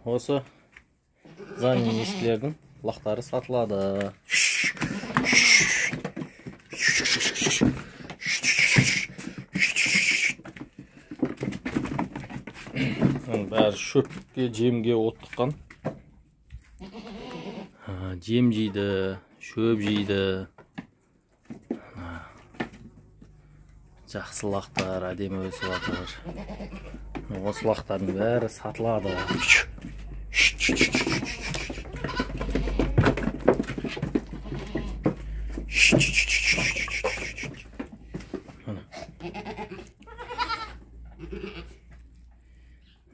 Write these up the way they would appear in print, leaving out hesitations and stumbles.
Осы занин ешкілердің лақтары сатылады. Бәрі шөпке, жемге оттыққан. Жем жейді, шөп жейді. Жақсы лақтар, әдемі өсіп жатыр. Осы лақтардың бәрі сатылады.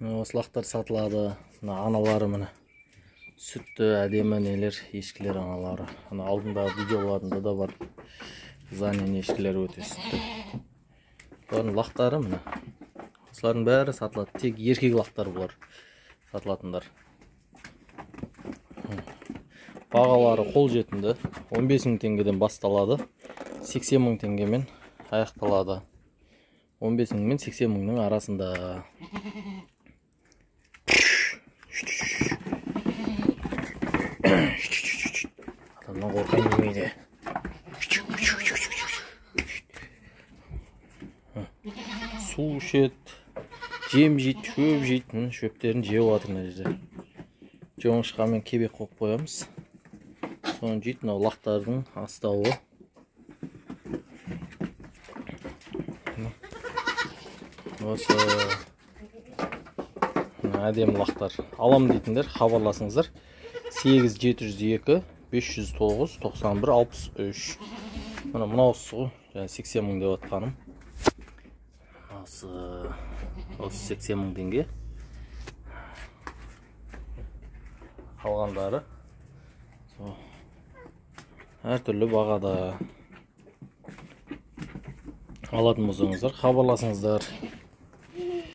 Осы лақтар сатылады. Мына аналары міне сүтті әдемі нелер, ешкілер аналары. Ана алдындағы видеоларында да бар. Занин ешкілер өте сүтті. Бұлардың лақтары міне. Осылардың бәрі сатылады. Тек еркек лақтар бұлар сатылатындар. Бағалары қолжетімді. 15 мың теңгеден басталады. 80 мың теңгемен аяқталады. 15 мың мен 80 мыңның арасында. Адамнан қорқайын демейді. Су ішеді, жем жейді, шөп жейді. Міне шөптерін жеп жатыр мына жерде. Жоңышқамен кебек қойып қоямыз. Соны жейді. Мынау лақтардың астауы. Осы әдемі лақтар. Алам дейтіндер хабарласыңыздар. 8 702 509 91 63. Мына мынаусы ғой, жаңа 80 мың деп атқаным. Осы 80 мың теңге. Қалғандары әртүрлі бағада. Алатын болсаңыздар хабарласыңыздар.